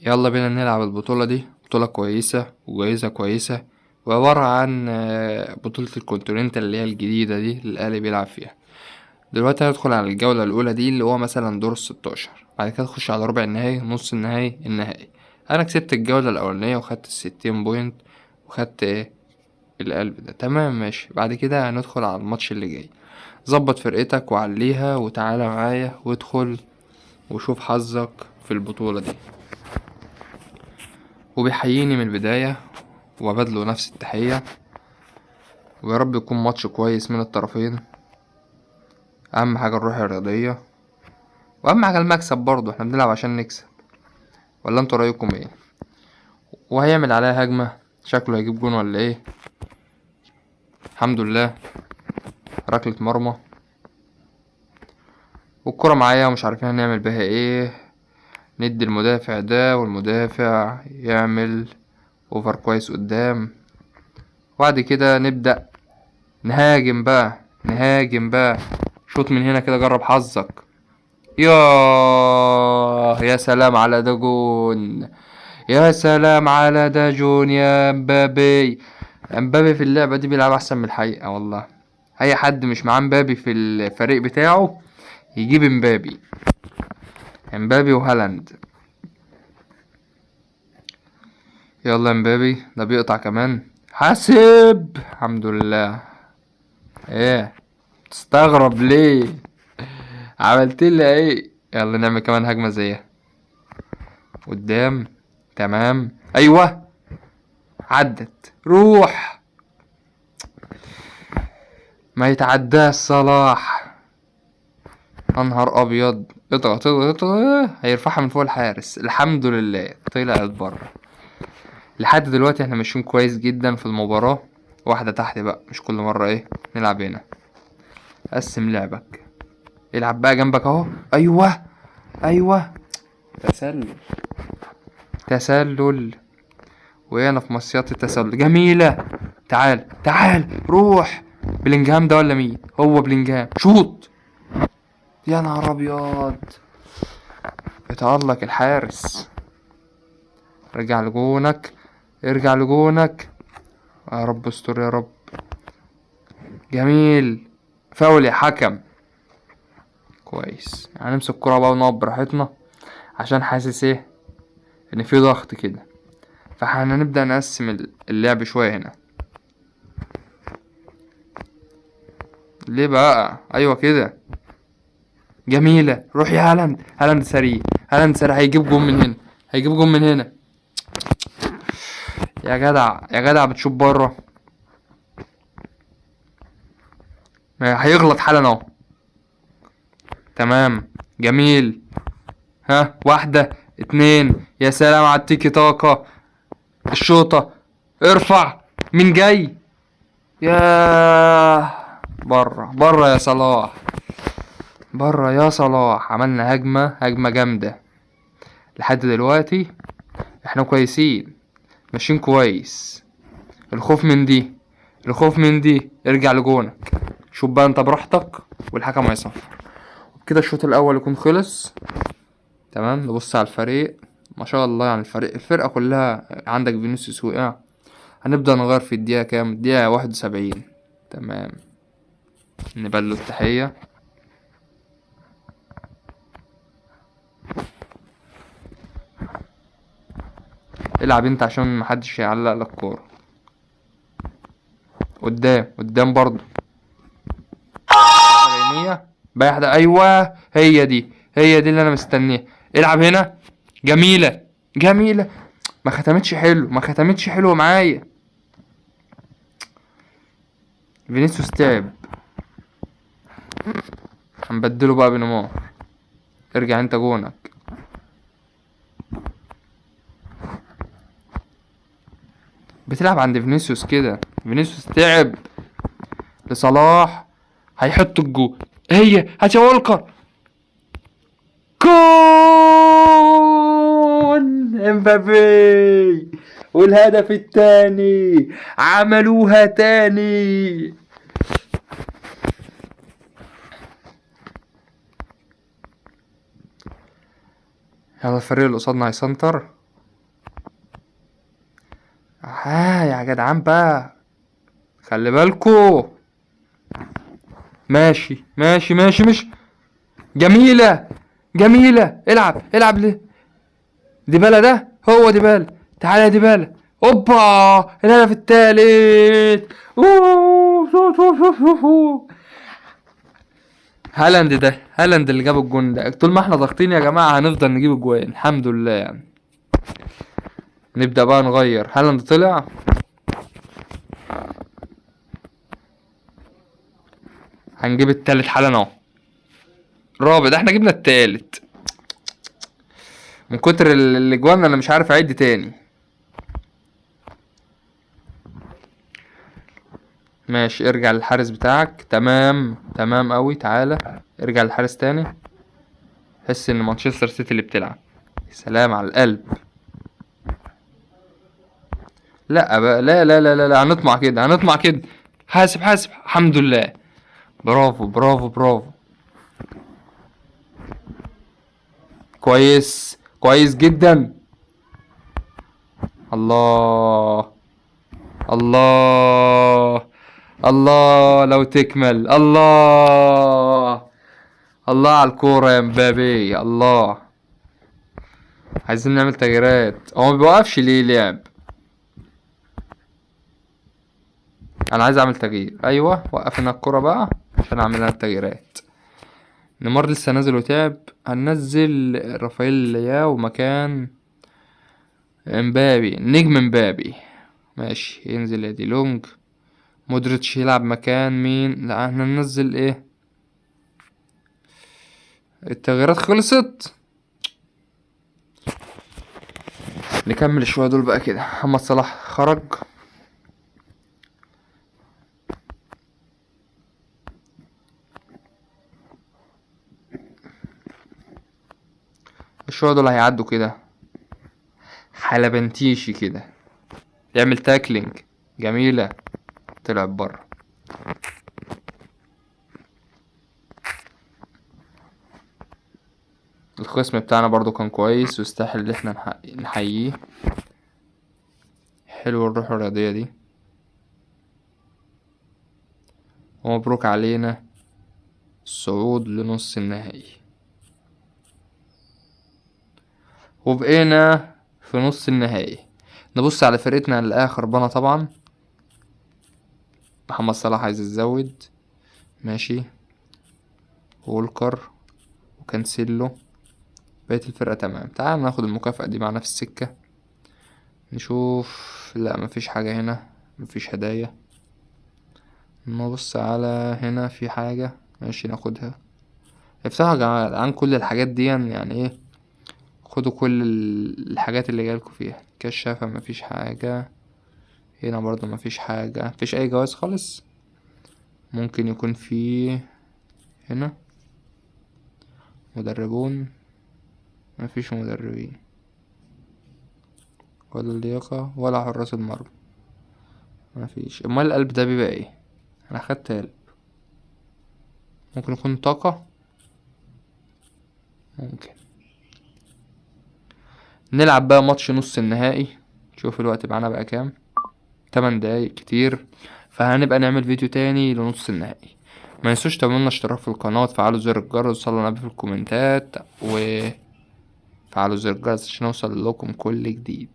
يلا بينا نلعب البطولة دي. بطولة كويسة وجايزة كويسة، وعبارة عن بطولة الكونتيننتال اللي هي الجديدة دي اللي الأهلي بيلعب فيها. دلوقتي هندخل على الجولة الأولى دي اللي هو مثلا دور ال16، بعد كده تخش على ربع النهائي، نص النهائي، النهائي. أنا كسبت الجولة الأولانية وخدت 60 point وخدت إيه القلب ده، تمام ماشي. بعد كده هندخل على الماتش اللي جاي. ظبط فرقتك وعليها وتعالى معايا وادخل وشوف حظك في البطولة دي. وبيحييني من البداية وبدله نفس التحية، ويا رب يكون ماتش كويس من الطرفين. أهم حاجة الروح الرياضية، وأهم حاجة المكسب برضه، احنا بنلعب عشان نكسب، ولا انتوا رأيكم ايه؟ وهيعمل عليها هجمة، شكله هيجيب جون ولا ايه؟ الحمد لله، ركلة مرمى والكرة معايا ومش عارفين هنعمل بيها ايه. ندي المدافع ده والمدافع يعمل اوفر كويس قدام، وبعد كده نبدأ نهاجم بقى، نهاجم بقى. شوط من هنا كده، جرب حظك. يا سلام على ده جون، يا سلام على ده جون يا امبابي. امبابي في اللعبة دي بيلعب احسن من الحقيقة والله. اي حد مش معاه امبابي في الفريق بتاعه يجيب امبابي، امبابي وهالاند. يلا امبابي ده بيقطع كمان، حاسب، الحمد لله. ايه تستغرب ليه؟ عملت لي ايه؟ يلا نعمل كمان هجمة زيها قدام، تمام، ايوه عدت، روح، ما يتعداش صلاح. يا نهار ابيض، اضغط اضغط اضغط، هيرفعها من فوق الحارس، الحمد لله طلعت بره. لحد دلوقتي احنا ماشيين كويس جدا في المباراة. واحدة تحت بقى، مش كل مرة ايه نلعب هنا. قسم لعبك، العب بقى جنبك اهو، ايوه ايوه، تسلل تسلل، وهنا في مصيدة التسلل جميلة. تعال تعال، روح. بلينجهام ده ولا مين؟ هو بلينجهام، شوط، يا نهار ابيض، اتألق الحارس. ارجع لجونك، ارجع لجونك، يا رب استر يا رب. جميل، فاول يا حكم، كويس. هنمسك الكرة بقى ونقف براحتنا، عشان حاسس ايه ان في ضغط كده، فاحنا هنبدأ نقسم اللعب شوية هنا. ليه بقى؟ ايوه كده، جميلة، روح يا هالاند. هالاند سريع، هالاند سريع، هيجيب جون من هنا، هيجيب جون من هنا. يا جدع يا جدع، بتشوف بره، هيغلط حالا اهو. تمام جميل، ها واحدة اتنين، يا سلام على التيكي تاكا، الشوطة، ارفع، مين جاي؟ يا بره بره يا صلاح، بره يا صلاح. عملنا هجمة، هجمة جامدة. لحد دلوقتي احنا كويسين، ماشيين كويس. الخوف من دي، الخوف من دي، ارجع لجونك، شوف بقى انت براحتك، والحكم هيصفر. وبكده الشوط الاول يكون خلص. تمام، نبص على الفريق، ما شاء الله، الفرقة كلها عندك فينيسيوس وقع. هنبدأ نغير في الدقيقة كام؟ الدقيقة 71. تمام، نبلو التحية. العب انت عشان محدش يعلق لك كورة. قدام قدام برضو، بايح ده، ايوه هي دي، هي دي اللي انا مستنيها. العب هنا، جميلة جميلة، ما ختمتش حلو، ما ختمتش حلو معايا. فينيسيوس تعب، هنبدله بقى بنيمار. ارجع انت جونك. بتلعب عند فينيسيوس كده، فينيسيوس تعب لصلاح، هيحط الجول، هي هات يا وولكر، جون امبابي، والهدف التاني، عملوها تاني. يلا الفريق اللي قصادنا هيسنتر، ها يا جدعان بقى، خلي بالكو. ماشي ماشي ماشي مش جميلة جميلة. العب العب ليه ديبالا، ده هو ديبالا. تعالى يا ديبالا، اوبا الهدف التالت. هالاند، ده هالاند اللي جاب الجون ده. طول ما احنا ضاغطين يا جماعة هنفضل نجيب الجوان الحمد لله يعني. نبدأ بقى نغير. هالاند طلع، هنجيب التالت حالا اهو. الرابع ده احنا جبنا التالت. من كتر الاجوان انا مش عارف اعد تاني. ماشي ارجع للحارس بتاعك. تمام تمام قوي. تعالى ارجع للحارس تاني. حس ان مانشستر سيتي اللي بتلعب. سلام على القلب. لا بقى، لا لا لا لا، لا. هنطمع كده، هنطمع كده. حاسب حاسب. الحمد لله. برافو برافو برافو. كويس كويس جدا. الله الله الله، لو تكمل. الله الله على الكورة يا مبابي. الله، عايزين نعمل تغييرات. هو ما بيوقفش ليه لعب؟ انا عايز اعمل تغيير. ايوه وقف لنا الكورة بقى عشان اعمل لنا التغييرات. نيمار لسه نازل وتعب. هننزل رافائيل لياو مكان امبابي، نجم امبابي. ماشي ينزل يا ديلونج. مودريتش يلعب مكان مين؟ لا احنا ننزل ايه؟ التغييرات خلصت. نكمل شوية دول بقى كده. محمد صلاح خرج. شوية دول هيعدوا كده حلبنتيشي كده. يعمل tackling جميلة، طلع بره. الخصم بتاعنا برضو كان كويس ويستاهل ان احنا نحييه. حلو الروح الرياضية دي. ومبروك علينا الصعود لنص النهائي، وبقينا في نص النهائي. نبص على فرقتنا اللي خربانة طبعا. محمد صلاح عايز يتزود، ماشي. وولكر وكانسيلو، بقية الفرقة تمام. تعال ناخد المكافأة دي معانا في السكة نشوف. لا مفيش حاجة هنا، مفيش هدايا. نبص على هنا في حاجة، ماشي ناخدها. افتحوا يا جماعة عن كل الحاجات دي، يعني ايه، خدوا كل الحاجات اللي جالكوا فيها. كشافة مفيش حاجة هنا، برضو مفيش حاجة، مفيش أي جواز خالص. ممكن يكون في هنا مدربون، مفيش مدربين ولا اللياقة ولا حراس المرمى، مفيش. امال القلب ده بيبقى ايه؟ انا خدت قلب، ممكن يكون طاقة، ممكن. نلعب بقى ماتش نص النهائي. شوف الوقت معانا بقى كام، 8 دقايق كتير، فهنبقى نعمل فيديو تاني لنص النهائي. ما تنسوش تعملوا لنا اشتراك في القناة وتفعلوا زر الجرس وصلوا على النبي في الكومنتات، وفعلوا زر الجرس عشان نوصل لكم كل جديد.